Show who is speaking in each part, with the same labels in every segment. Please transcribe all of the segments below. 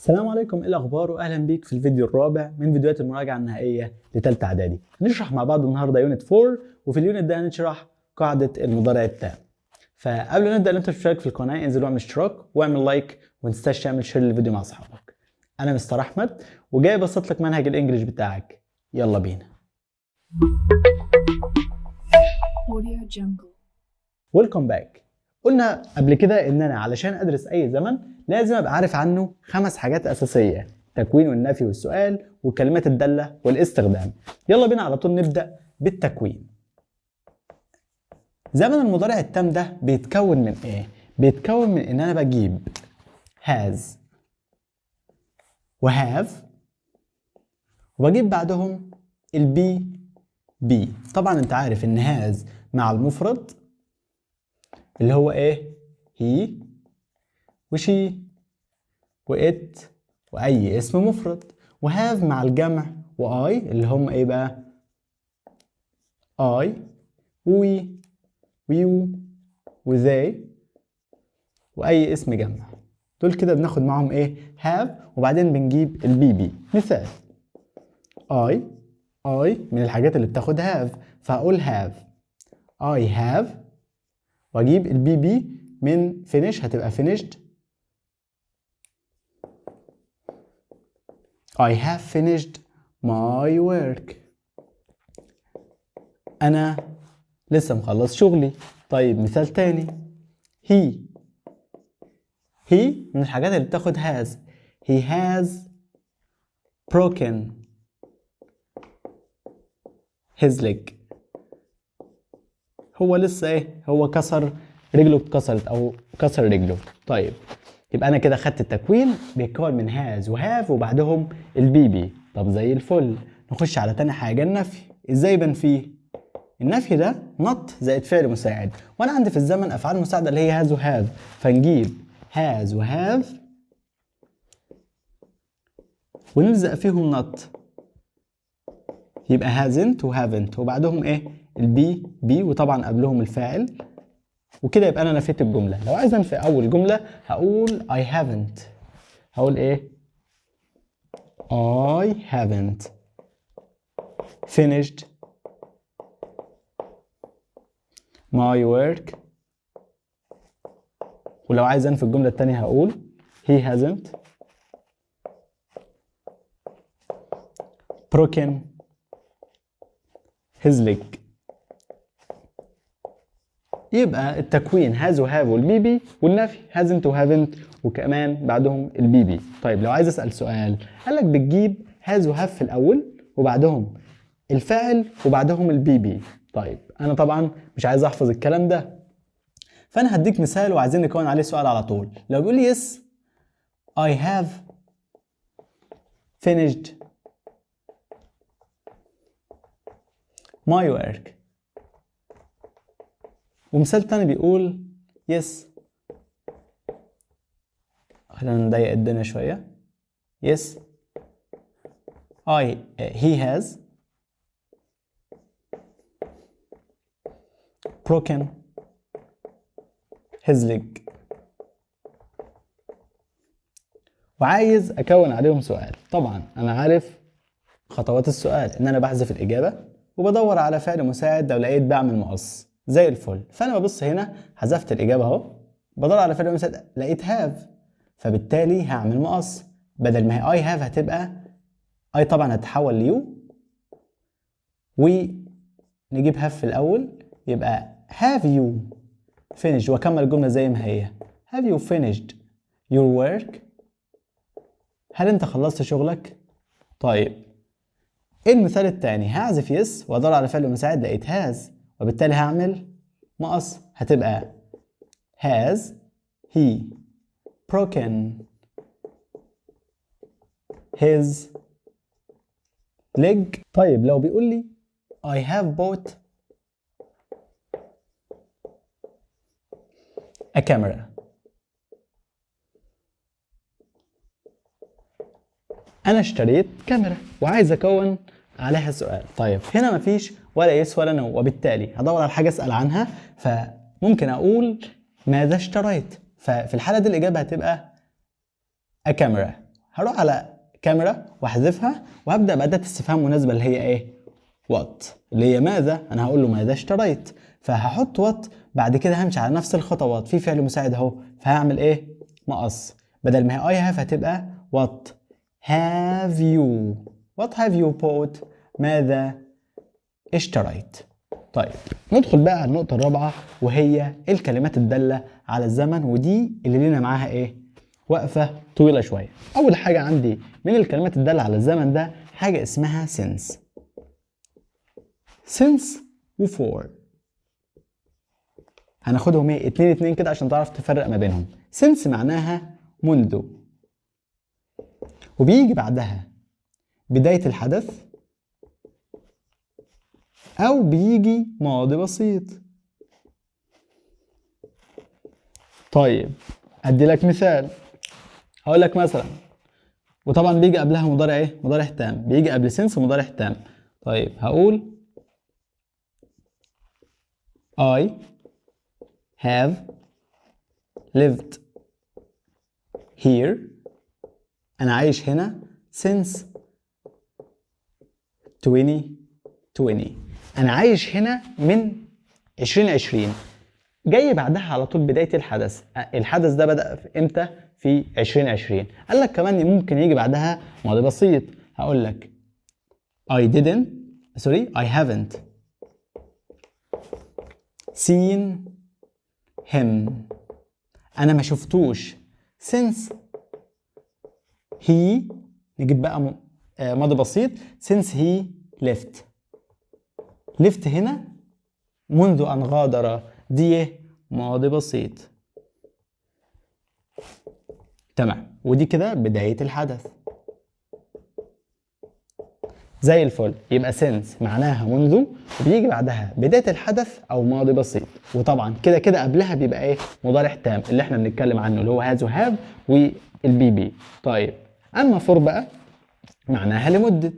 Speaker 1: السلام عليكم، ايه الاخبار؟ واهلا بيك في الفيديو الرابع من فيديوهات المراجعة النهائية لثالثه اعدادي. هنشرح مع بعض النهارده unit 4، وفي ال unit ده هنشرح قاعدة المضارع التام. فقبل ما نبدا، لو انت مش مشترك في القناة انزل واعمل اشتراك واعمل like، وما تنساش تعمل share للفيديو مع اصحابك. انا مستر احمد وجاي ابسط لك منهج ال English بتاعك. يلا بينا.
Speaker 2: Audio Jungle.
Speaker 1: Welcome back. قلنا قبل كده ان انا علشان ادرس اي زمن لازم ابقى عارف عنه 5 حاجات اساسيه: التكوين والنفي والسؤال والكلمات الدالة والاستخدام. يلا بينا على طول نبدا بالتكوين. زمن المضارع التام ده بيتكون من ايه؟ بيتكون من ان انا بجيب has و have وبجيب بعدهم ال PP. طبعا انت عارف ان has مع المفرد اللي هو ايه؟ he و she و it واي اسم مفرد، و have مع الجمع و I اللي هم ايه بقى؟ I و we و you و they واي اسم جمع. دول كده بناخد معاهم ايه؟ have، وبعدين بنجيب ال PP. مثال I، I من الحاجات اللي بتاخد have، فهقول have، I have، واجيب ال PP من finish، هتبقى finished. I have finished my work. أنا لسه مخلص شغلي. طيب، مثال تاني he، he من الحاجات اللي بتاخد has، he has broken his leg. هو لسه ايه؟ هو كسر رجله، اتكسرت او كسر رجله. طيب، يبقى انا كده خدت التكوين بيتكون من has و have وبعدهم ال PP. طب زي الفل. نخش على تاني حاجه، النفي. ازاي بنفيه؟ النفي ده not زائد فعل مساعد، وانا عندي في الزمن افعال مساعدة اللي هي has و have، فنجيب has و have ونلزق فيهم not، يبقى hasn't و haven't، وبعدهم ايه؟ ال PP، وطبعا قبلهم الفاعل. وكده يبقى انا نفيت الجمله. لو عايز انفي اول جملة هقول I haven't، هقول ايه؟ I haven't finished my work. ولو عايز انفي الجملة الثانية هقول he hasn't broken his leg. يبقى التكوين has و have وال PP، والنفي hasn't و haven't وكمان بعدهم ال PP. طيب، لو عايز اسال سؤال، قال لك بتجيب has و have في الاول وبعدهم الفاعل وبعدهم ال PP. طيب، انا طبعا مش عايز احفظ الكلام ده، فانا هديك مثال وعايزين نكون عليه سؤال على طول. لو بيقول لي yes I have finished my work، ومثال تاني بيقول yes، خلينا نضيق الدنيا شوية، yes I he has broken his leg، وعايز اكون عليهم سؤال. طبعا انا عارف خطوات السؤال، ان انا بحذف الاجابة وبدور على فعل مساعد، لو لقيت بعمل مقص. زي الفل. فانا ببص هنا، حذفت الاجابة اهو، بدور على فعل مساعد، لقيت have، فبالتالي هعمل مقص. بدل ما هي I have هتبقى I، طبعا هتتحول ل you، ونجيب have في الاول، يبقى have you finished، واكمل الجملة زي ما هي، have you finished your work، هل انت خلصت شغلك؟ طيب، ايه المثال التاني؟ هعزف yes وادور على فعل مساعد، لقيت has، وبالتالي هعمل مقص، هتبقى has he broken his leg. طيب، لو بيقول لي I have bought a camera، انا اشتريت كاميرا وعايز اكون عليها سؤال. طيب، هنا مفيش ولا yes ولا no، وبالتالي هدور على حاجة اسال عنها، فممكن اقول ماذا اشتريت؟ ففي الحالة دي الاجابة هتبقى a camera. هروح على كاميرا واحذفها وهبدا باداة استفهام مناسبة اللي هي ايه؟ what، اللي هي ماذا. انا هقول له ماذا اشتريت، فهحط what. بعد كده همشي على نفس الخطوات، في فعل مساعد اهو، فهعمل ايه؟ مقص. بدل ما هي I have هتبقى what have you، what have you bought، ماذا اشتريت. طيب ندخل بقى على النقطة الرابعة وهي الكلمات الدالة على الزمن، ودي اللي لينا معاها ايه؟ وقفة طويلة شوية. أول حاجة عندي من الكلمات الدالة على الزمن ده حاجة اسمها since. since و for هناخدهم ايه؟ اتنين اتنين كده عشان تعرف تفرق ما بينهم. since معناها منذ، وبيجي بعدها بداية الحدث أو بيجي ماضي بسيط. طيب أدي لك مثال، هقول لك مثلا، وطبعا بيجي قبلها مضارع ايه؟ مضارع تام، بيجي قبل since مضارع تام. طيب هقول I have lived here، أنا عايش هنا since 2020، أنا عايش هنا من 2020. جاي بعدها على طول بداية الحدث، الحدث ده بدأ في إمتى؟ في 2020. قال لك كمان ممكن يجي بعدها ماضي بسيط، هقول لك I didn't sorry I haven't seen him، أنا ما شفتوش since he، نجيب بقى ماضي بسيط since he left. left هنا منذ أن غادر، دي ماضي بسيط. تمام، ودي كده بداية الحدث زي الفل. يبقى since معناها منذ، وبيجي بعدها بداية الحدث أو ماضي بسيط، وطبعا كده كده قبلها بيبقى إيه؟ مضارع تام اللي إحنا بنتكلم عنه اللي هو has و have وال PP. طيب أما for بقى معناها لمدة،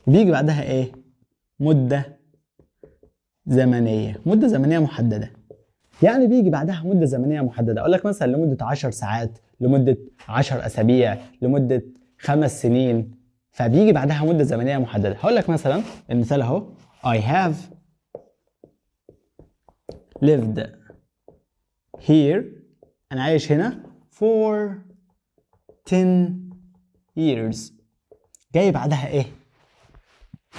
Speaker 1: بيجي بعدها إيه؟ مدة زمنية، مدة زمنية محددة. يعني بيجي بعدها مدة زمنية محددة، أقول لك مثلا لمدة 10 ساعات، لمدة 10 أسابيع، لمدة 5 سنين، فبيجي بعدها مدة زمنية محددة. هقول لك مثلا المثال أهو، I have lived here، أنا عايش هنا for 10 years. جاي بعدها إيه؟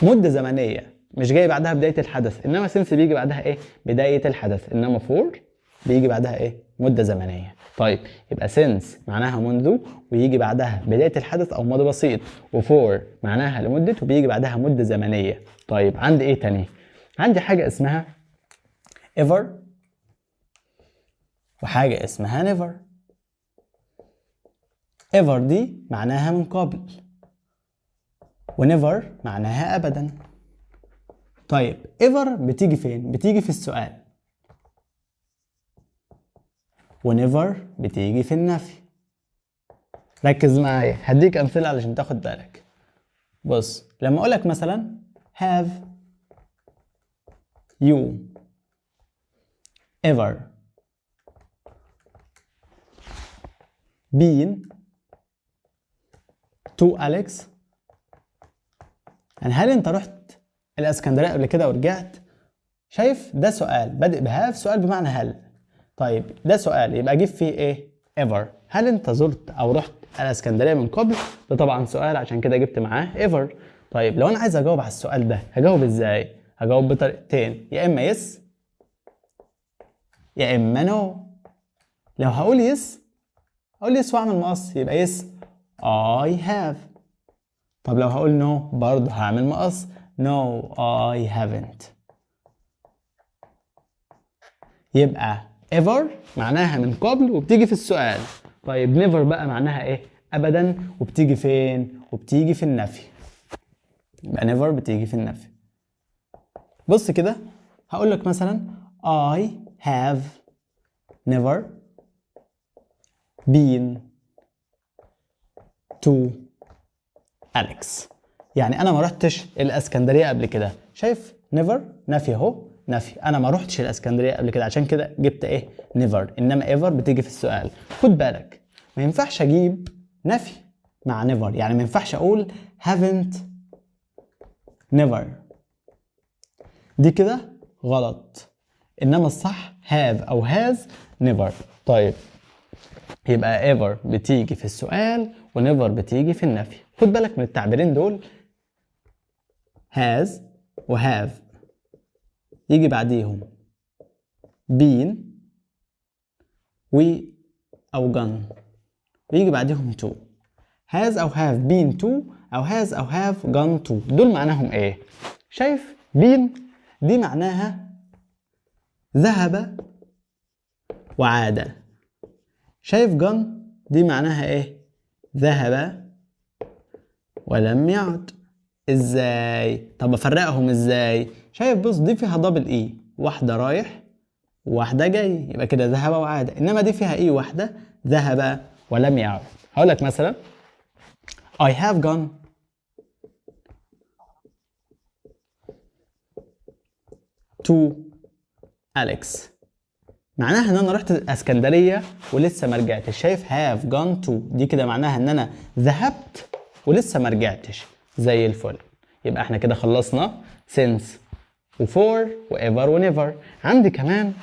Speaker 1: مدة زمنية، مش جاي بعدها بداية الحدث، إنما since بيجي بعدها إيه؟ بداية الحدث، إنما for بيجي بعدها إيه؟ مدة زمنية. طيب يبقى since معناها منذ ويجي بعدها بداية الحدث أو ماضي بسيط، و for معناها لمدة وبيجي بعدها مدة زمنية. طيب عندي إيه تاني؟ عندي حاجة اسمها ever وحاجة اسمها never. ever دي معناها من قبل، و never معناها أبدا. طيب ever بتيجي فين؟ بتيجي في السؤال، و never بتيجي في النفي. ركز معايا هديك أمثلة علشان تاخد بالك. بص لما أقولك مثلا have you ever been to Alex، يعني هل انت رحت الاسكندرية قبل كده ورجعت؟ شايف ده سؤال بادئ ب have، سؤال بمعنى هل. طيب ده سؤال يبقى اجيب فيه ايه؟ ever. هل انت زرت او رحت الاسكندرية من قبل؟ ده طبعا سؤال عشان كده جبت معاه ever. طيب لو انا عايز اجاوب على السؤال ده هجاوب ازاي؟ هجاوب بطريقتين، يا اما yes يا اما no. لو هقول yes هقول yes واعمل مقص، يبقى yes I have. طب لو هقول no برضه هعمل مقص، no I haven't. يبقى ever معناها من قبل وبتيجي في السؤال. طيب never بقى معناها ايه؟ ابدا، وبتيجي فين؟ وبتيجي في النفي. يبقى never بتيجي في النفي. بص كده هقول لك مثلا I have never been to Alex، يعني انا ما رحتش الاسكندرية قبل كده. شايف never نفي اهو، نفي، انا ما رحتش الاسكندرية قبل كده عشان كده جبت ايه؟ never. انما ever بتيجي في السؤال. خد بالك ما ينفعش اجيب نفي مع never، يعني ما ينفعش اقول haven't never، دي كده غلط، انما الصح have او has never. طيب يبقى ever بتيجي في السؤال و never بتيجي في النفي. خد بالك من التعبيرين دول، has و have يجي بعديهم been و او gone، ويجي بعديهم to. has او have been to او has او have gone to، دول معناهم ايه؟ شايف been دي معناها ذهب وعاد، شايف gone دي معناها ايه؟ ذهب ولم يعد. ازاي؟ طب افرقهم ازاي؟ شايف بص دي فيها double e، واحدة رايح وواحدة جاي، يبقى كده ذهب وعاد، انما دي فيها e واحدة، ذهب ولم يعد. هقول لك مثلا I have gone to Alex، معناها ان انا رحت اسكندرية ولسه ما رجعتش. شايف have gone to دي كده معناها ان انا ذهبت ولسه ما رجعتش. زي الفل. يبقى احنا كده خلصنا since و for و ever و never. عندي كمان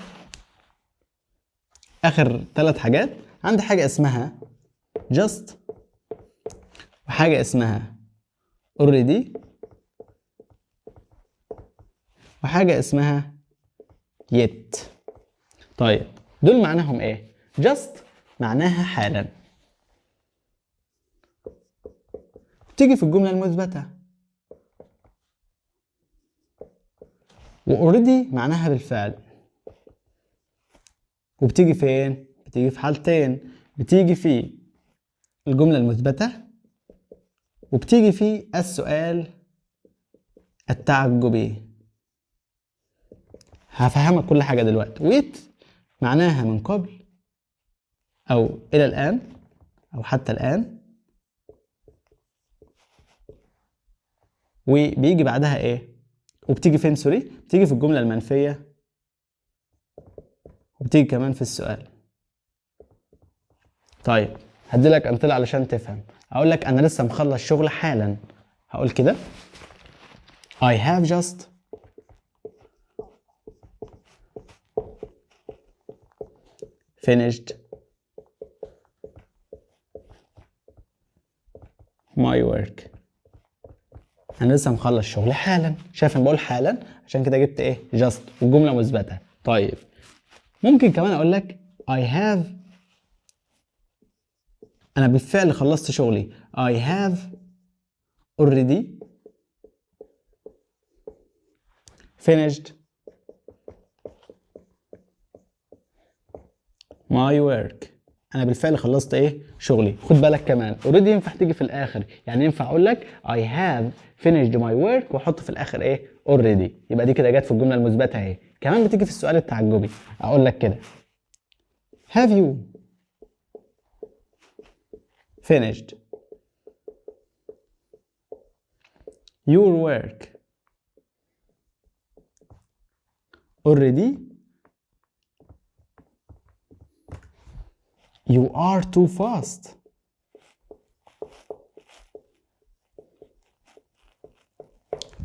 Speaker 1: اخر 3 حاجات، عندي حاجة اسمها just وحاجه اسمها already وحاجه اسمها yet. طيب دول معناهم ايه؟ just معناها حالا، تيجي في الجملة المثبتة، و already معناها بالفعل، وبتيجي فين؟ بتيجي في حالتين، بتيجي في الجملة المثبتة وبتيجي في السؤال التعجبي. هفهمك كل حاجة دلوقتي. ويت معناها من قبل أو إلى الآن أو حتى الآن، وبيجي بعدها إيه؟ وبتيجي فين؟ سوري، بتيجي في الجملة المنفية وبتيجي كمان في السؤال. طيب هدي لك أمثلة علشان تفهم. أقول لك أنا لسه مخلص شغل حالا، هقول كده I have just finished my work. أنا لسه مخلص شغل حالا. شايف أنا بقول حالا عشان كده جبت إيه؟ just والجملة مثبتة. طيب ممكن كمان أقول لك I have، أنا بالفعل خلصت شغلي. I have already finished my work. أنا بالفعل خلصت إيه؟ شغلي. خد بالك كمان already ينفع تيجي في الآخر، يعني ينفع أقول لك I have finished my work وأحط في الآخر إيه؟ already. يبقى دي كده جت في الجملة المثبتة أهي. كمان بتيجي في السؤال التعجبي، أقول لك كده have you finished your work already? You are too fast.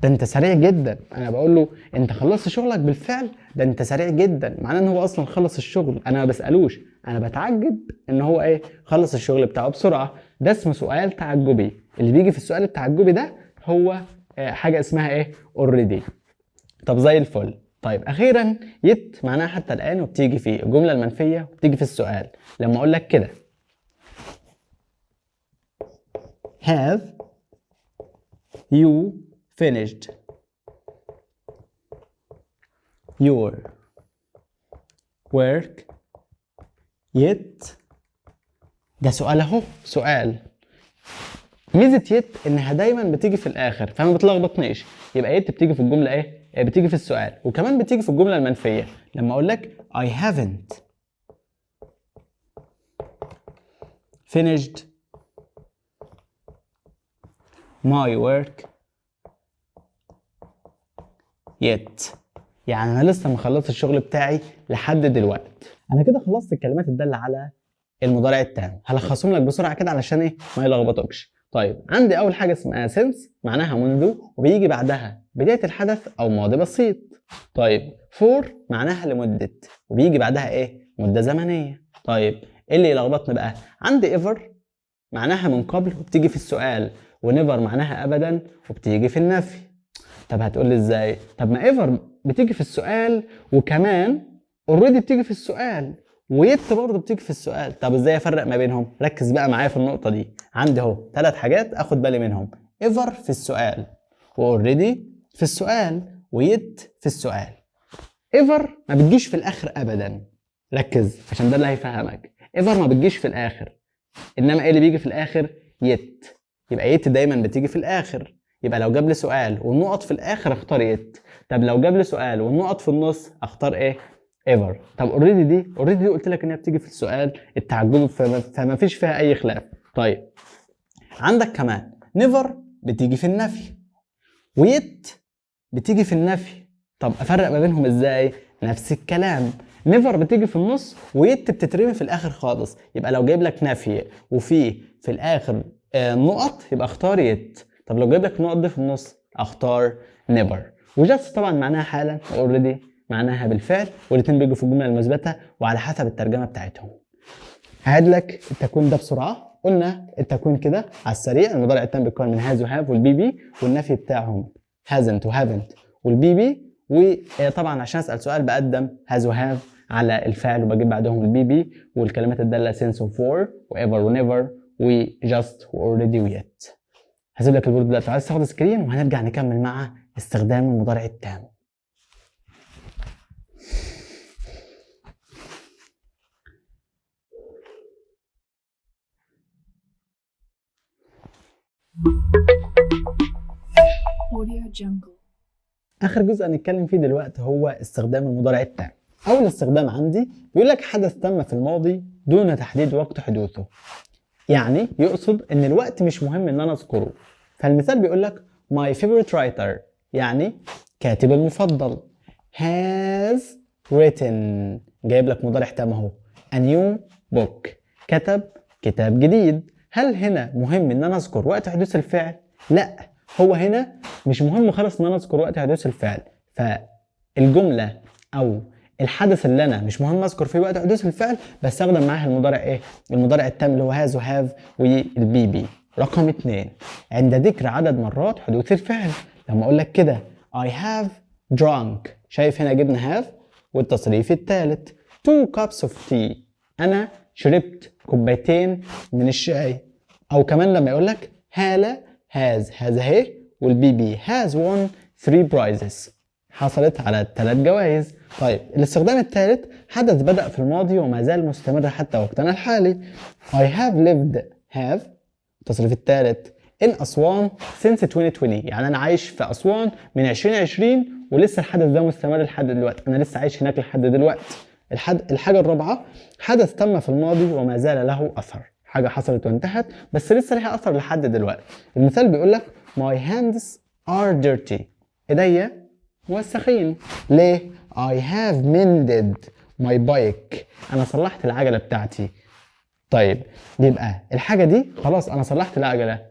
Speaker 1: ده انت سريع جدا. انا بقول له انت خلصت شغلك بالفعل، ده انت سريع جدا، معناه ان هو اصلا خلص الشغل. انا ما بسالوش، انا بتعجب ان هو ايه؟ خلص الشغل بتاعه بسرعة. ده اسمه سؤال تعجبي. اللي بيجي في السؤال التعجبي ده هو حاجة اسمها ايه؟ already. طب زي الفل. طيب اخيرا yet معناها حتى الان، وبتيجي في الجملة المنفية وبتيجي في السؤال. لما اقول لك كده have you finished your work yet؟ ده سؤال اهو، سؤال. ميزة yet انها دايما بتيجي في الاخر فما بتلخبطنيش. يبقى yet بتيجي في الجملة ايه؟ بتيجي في السؤال، وكمان بتيجي في الجملة المنفية. لما اقول لك I haven't finished my work yet، يعني انا لسه ما خلصتش الشغل بتاعي لحد دلوقتي. انا كده خلصت الكلمات الدالة على المضارع التام. هلخصهم لك بسرعة كده علشان ايه ما يلخبطوكش. طيب عندي اول حاجة اسمها since معناها منذ، وبيجي بعدها بداية الحدث او ماضي بسيط. طيب for معناها لمدة، وبيجي بعدها ايه؟ مده زمنية. طيب ايه اللي يلخبطني بقى؟ عندي ever معناها من قبل وبتيجي في السؤال، و never معناها ابدا وبتيجي في النفي. طب هتقول لي ازاي؟ طب ما ever بتيجي في السؤال، وكمان already بتيجي في السؤال، و yet برضه بتيجي في السؤال. طب ازاي افرق ما بينهم؟ ركز بقى معايا في النقطة دي. عندي اهو 3 حاجات اخد بالي منهم: ever في السؤال، و already في السؤال، و yet في السؤال. ever ما بتجيش في الاخر ابدا، ركز عشان ده اللي هيفهمك. ever ما بتجيش في الاخر، انما ايه اللي بيجي في الاخر؟ yet. يبقى yet دايما بتيجي في الاخر. يبقى لو جاب لي سؤال والنقط في الاخر اختار yet. طب لو جاب لي سؤال والنقط في النص اختار ايه؟ ever. طب already دي، already دي قلت لك ان هي بتيجي في السؤال التعجبي، فما فيش فيها اي خلاف. طيب عندك كمان never بتيجي في النفي، و yet بتيجي في النفي. طب افرق ما بينهم ازاي؟ نفس الكلام، never بتيجي في النص و yet بتترمي في الاخر خالص. يبقى لو جايب لك نفي وفي الاخر نقط يبقى اختار yet. طب لو جايب لك نقط دي في النص اختار never. و just طبعا معناها حالا، و already معناها بالفعل، والاثنين بيجوا في الجملة المثبتة وعلى حسب الترجمة بتاعتهم. هعيد لك التكوين ده بسرعة. قلنا التكوين كده على السريع: المضارع التام بيتكون من has و have وال PP، والنفي بتاعهم hasn't و haven't وال PP. وطبعا عشان اسال سؤال بقدم has و have على الفاعل وبجيب بعدهم ال PP، والكلمات الدالة since و for و ever و never و just و already و yet. هسيب لك ال board دلوقتي عايز تاخد screen، وهنرجع نكمل مع استخدام المضارع التام.
Speaker 2: Audio Jungle.
Speaker 1: اخر جزء هنتكلم فيه دلوقتي هو استخدام المضارع التام. اول استخدام عندي بيقول لك حدث تم في الماضي دون تحديد وقت حدوثه، يعني يقصد ان الوقت مش مهم ان انا اذكره. فالمثال بيقول لك my favorite writer، يعني كاتب المفضل، has written، جايب لك مضارع تام اهو، a new book، كتب كتاب جديد. هل هنا مهم ان انا اذكر وقت حدوث الفعل؟ لا، هو هنا مش مهم خالص ان انا اذكر وقت حدوث الفعل. فالجملة او الحدث اللي انا مش مهم اذكر فيه وقت حدوث الفعل بستخدم معاه المضارع ايه؟ المضارع التام اللي هو has و have وال PP. رقم 2، عند ذكر عدد مرات حدوث الفعل. لما اقول لك كده I have drunk، شايف هنا جبنا have والتصريف الثالث، 2 cups of tea، انا شربت كوبايتين من الشاي. او كمان لما يقول لك هالة has، has اهي وال PP، has won 3 prizes، حصلت على 3 جوائز. طيب الاستخدام الثالث، حدث بدأ في الماضي وما زال مستمر حتى وقتنا الحالي. I have lived، have التصريف الثالث، in أسوان since 2020، يعني أنا عايش في أسوان من 2020 ولسه الحدث ده مستمر لحد دلوقتي، أنا لسه عايش هناك لحد دلوقتي. الحاجة الرابعة، حدث تم في الماضي وما زال له أثر، حاجة حصلت وانتهت بس لسه لها أثر لحد دلوقتي. المثال بيقول لك my hands are dirty، إيديا موسخين. ليه؟ I have mended my bike، أنا صلحت العجلة بتاعتي. طيب يبقى الحاجة دي خلاص أنا صلحت العجلة،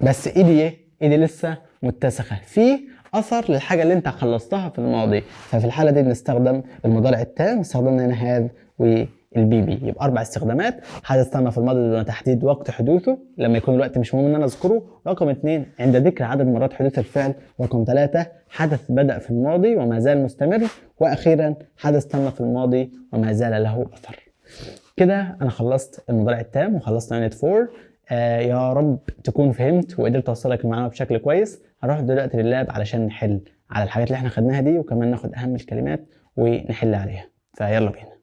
Speaker 1: بس إيدي إيه؟ إيدي لسه متسخة، في أثر للحاجة اللي أنت خلصتها في الماضي. ففي الحالة دي بنستخدم المضارع التام، استخدمنا هنا have وال PP. يبقى 4 استخدامات: حدث تم في الماضي دون تحديد وقت حدوثه لما يكون الوقت مش مهم ان انا اذكره، رقم 2 عند ذكر عدد مرات حدوث الفعل، رقم 3 حدث بدأ في الماضي وما زال مستمر، واخيرا حدث تم في الماضي وما زال له اثر. كده انا خلصت المضارع التام وخلصنا unit 4. يا رب تكون فهمت وقدرت اوصلك المعلومة بشكل كويس. هنروح دلوقتي لل lab علشان نحل على الحاجات اللي احنا خدناها دي، وكمان ناخد اهم الكلمات ونحل عليها. فيلا بينا.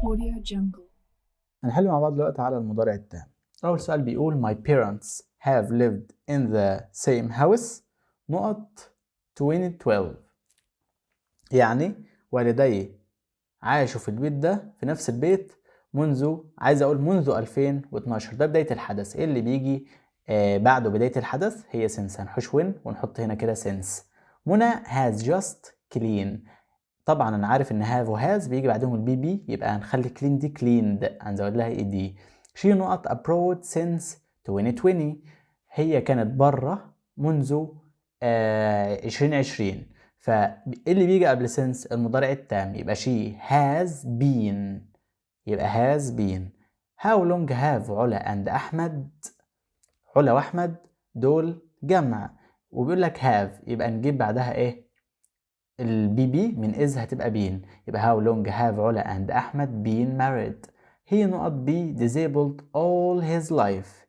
Speaker 2: Audio Jungle.
Speaker 1: هنحل مع بعض دلوقتي على المضارع التام. أول سؤال بيقول my parents have lived in the same house نقط 2012، يعني والدي عاشوا في البيت ده في نفس البيت منذ، عايز أقول منذ 2012، ده بداية الحدث. إيه اللي بيجي بعده بداية الحدث هي since، هنحوش when ونحط هنا كده since. منى has just clean، طبعا انا عارف ان have و has بيجي بعدهم ال PP، يبقى هنخلي clean دي cleaned، هنزود لها ed. she نقط abroad since 2020، هي كانت بره منذ 2020، فاللي بيجي قبل since المضارع التام، يبقى she has been، يبقى has been. how long have علا and أحمد، علا وأحمد دول جمع وبيقول لك have، يبقى نجيب بعدها ايه؟ ال PP من is هتبقى been، يبقى how long have علا and أحمد been married. he نقط be disabled all his life،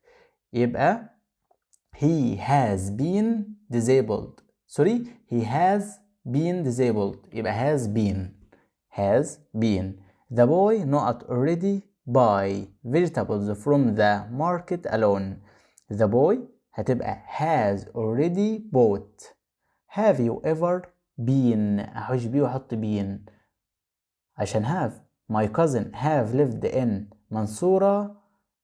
Speaker 1: يبقى he has been disabled، sorry he has been disabled، يبقى has been، has been. the boy نقط already buy vegetables from the market alone، the boy هتبقى has already bought. have you ever been، احوش be واحط been عشان have. my cousin have lived in منصورة،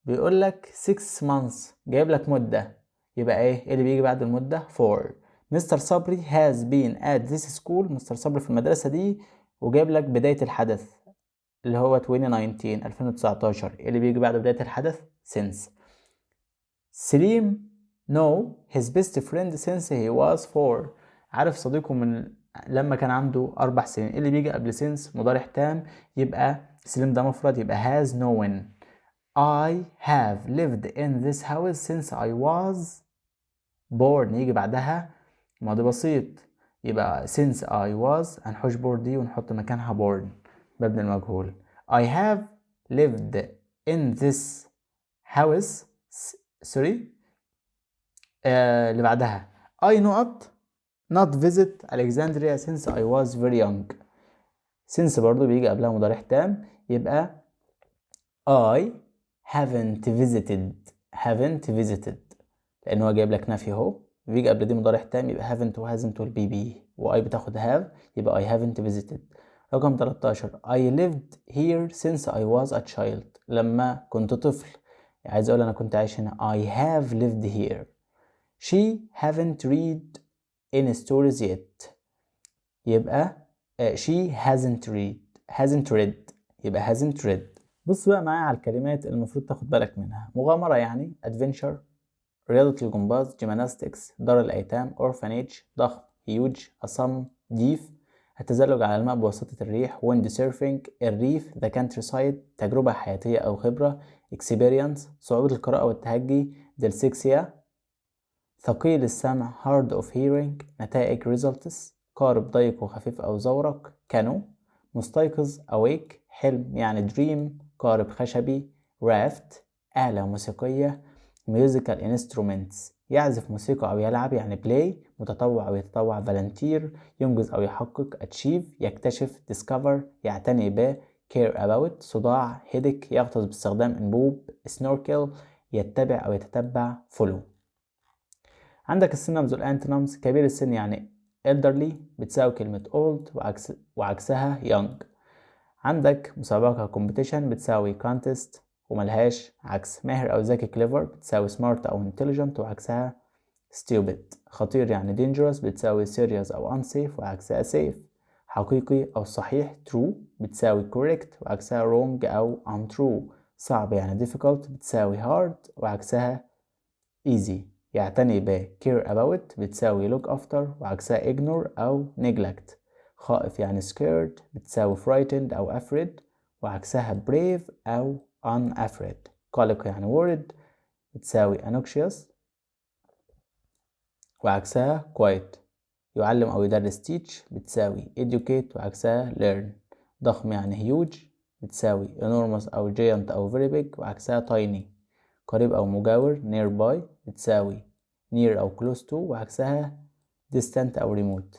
Speaker 1: بيقول لك 6 months، جايب لك مدة، يبقى ايه اللي بيجي بعد المدة؟ for. مستر صبري has been at this school، مستر صبري في المدرسة دي، وجايب لك بداية الحدث اللي هو 2019 2019، اللي بيجي بعد بداية الحدث since. سليم know his best friend since he was 4، عارف صديقه من لما كان عنده 4 سنين، اللي بيجي قبل since مضارع تام، يبقى سليم ده مفرد، يبقى has known. I have lived in this house since I was born، يجي بعدها ماضي بسيط، يبقى since I was هنحوش born دي ونحط مكانها born مبني المجهول. I have lived in this house، sorry اللي بعدها I نقط not visit Alexandria since I was very young، since برضو بيجي قبلها مضارع تام، يبقى I haven't visited، haven't visited لأن هو جايب لك نفي اهو، بيجي قبل دي مضارع تام، يبقى haven't و hasn't وال PP، و I بتاخد have، يبقى I haven't visited. رقم 13 I lived here since I was a child، لما كنت طفل، عايز أقول أنا كنت عايش هنا، I have lived here. she haven't read any stories yet، يبقى she hasn't read، hasn't read، يبقى hasn't read. بص بقى معايا على الكلمات اللي المفروض تاخد بالك منها. مغامرة يعني adventure، رياضة الجمباز gymnastics، دار الأيتام orphanage، ضخم huge، أصم deaf، التزلج على الماء بواسطة الريح wind surfing، الريف the countryside، تجربة حياتية أو خبرة experience، صعوبة القراءة والتهجي dyslexia، ثقيل السمع hard of hearing، نتائج results، قارب ضيق وخفيف أو زورق كانو، مستيقظ awake، حلم يعني dream، قارب خشبي raft، آلة موسيقية musical instruments، يعزف موسيقى أو يلعب يعني play، متطوع أو يتطوع volunteer، ينجز أو يحقق achieve، يكتشف discover، يعتني ب care about، صداع headache، يغطس باستخدام أنبوب snorkel، يتبع أو يتتبع follow. عندك ال synonyms وال antonyms، كبير السن يعني elderly بتساوي كلمة old وعكسها young. عندك مسابقة competition بتساوي contest وملهاش عكس. ماهر أو ذكي clever بتساوي smart أو intelligent وعكسها stupid. خطير يعني dangerous بتساوي serious أو unsafe وعكسها safe. حقيقي أو صحيح true بتساوي correct وعكسها wrong أو untrue. صعب يعني difficult بتساوي hard وعكسها easy. يعتني ب care about بتساوي look after وعكسها ignore أو neglect. خائف يعني scared بتساوي frightened أو afraid وعكسها brave أو unafraid. قلق يعني worried بتساوي anxious وعكسها quiet. يعلم أو يدرس teach بتساوي educate وعكسها learn. ضخم يعني huge بتساوي enormous أو giant أو very big وعكسها tiny. قريب أو مجاور nearby بتساوي near أو close to وعكسها distant أو remote.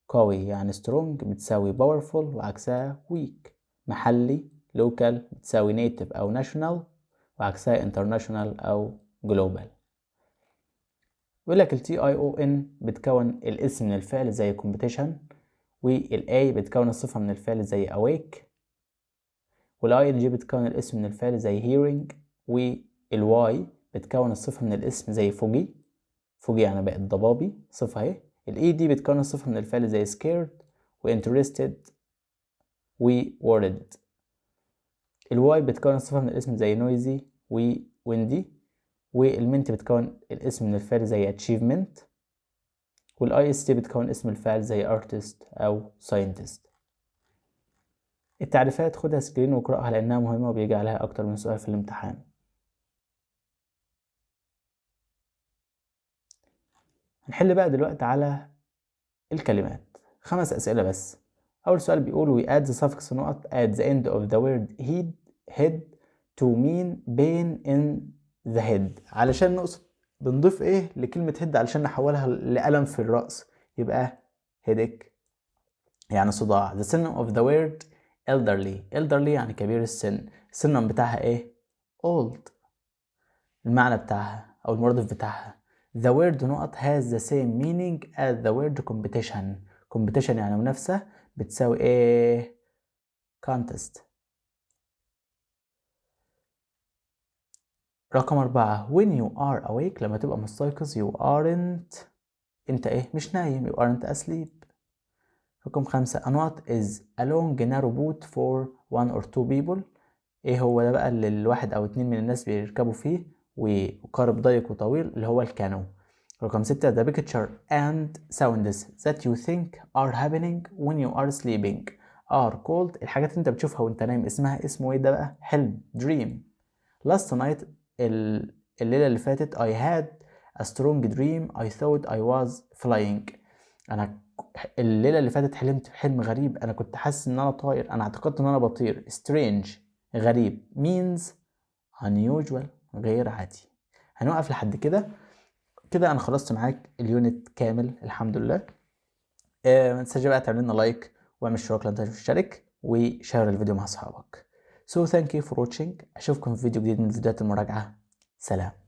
Speaker 1: قوي يعني strong بتساوي powerful وعكسها weak. محلي local بتساوي native أو national وعكسها international أو global. بيقول لك ال T I O N بتكون الاسم من الفعل زي competition، وال A بتكون الصفة من الفعل زي awake، وال I N G بتكون الاسم من الفعل زي hearing، وال Y بتكون الصفة من الاسم زي foggy، foggy يعني بقت ضبابي، صفة اهي. ال ed بتكون الصفة من الفعل زي scared و interested و worried. ال y بتكون الصفة من الاسم زي noisy و windy. وال ment بتكون الاسم من الفعل زي achievement. وال ist بتكون اسم الفاعل زي artist او scientist. التعريفات خدها screen واقرأها لأنها مهمة وبيجي عليها أكتر من سؤال في الامتحان. هنحل بقى دلوقتي على الكلمات، 5 أسئلة بس. أول سؤال بيقول we add the suffix نقط at the end of the word head to mean pain in the head. علشان نقصد بنضيف إيه لكلمة head علشان نحولها لألم في الرأس، يبقى headache يعني صداع. The synonym of the word elderly، elderly يعني كبير السن، السينونيم بتاعها إيه؟ old. المعنى بتاعها أو المرادف بتاعها. The word نقط has the same meaning as the word competition. competition يعني منافسة، بتساوي إيه؟ contest. رقم 4 when you are awake، لما تبقى مستيقظ you aren't، أنت إيه؟ مش نايم، you aren't asleep. رقم 5 a نقط is a long narrow boat for one or two people. إيه هو ده بقى اللي الواحد أو 2 من الناس بيركبوا فيه وقارب ضيق وطويل، اللي هو الكانو. رقم 6 the picture and sounds that you think are happening when you are sleeping are called. الحاجات اللي انت بتشوفها وانت نايم اسمها، اسمه ايه ده بقى؟ حلم، dream. last night الليلة اللي فاتت I had a strong dream I thought I was flying. انا الليلة اللي فاتت حلمت حلم غريب، انا كنت حاسس ان انا طاير، انا اعتقدت ان انا بطير. strange غريب means unusual غير عادي. هنوقف لحد كده، كده انا خلصت معاك ال unit كامل الحمد لله. ما تنساش بقى تعمل لنا like واعمل اشتراك لو انت مش مشترك، وشير الفيديو مع اصحابك. So thank you for watching. اشوفكم في فيديو جديد من فيديوهات المراجعة. سلام.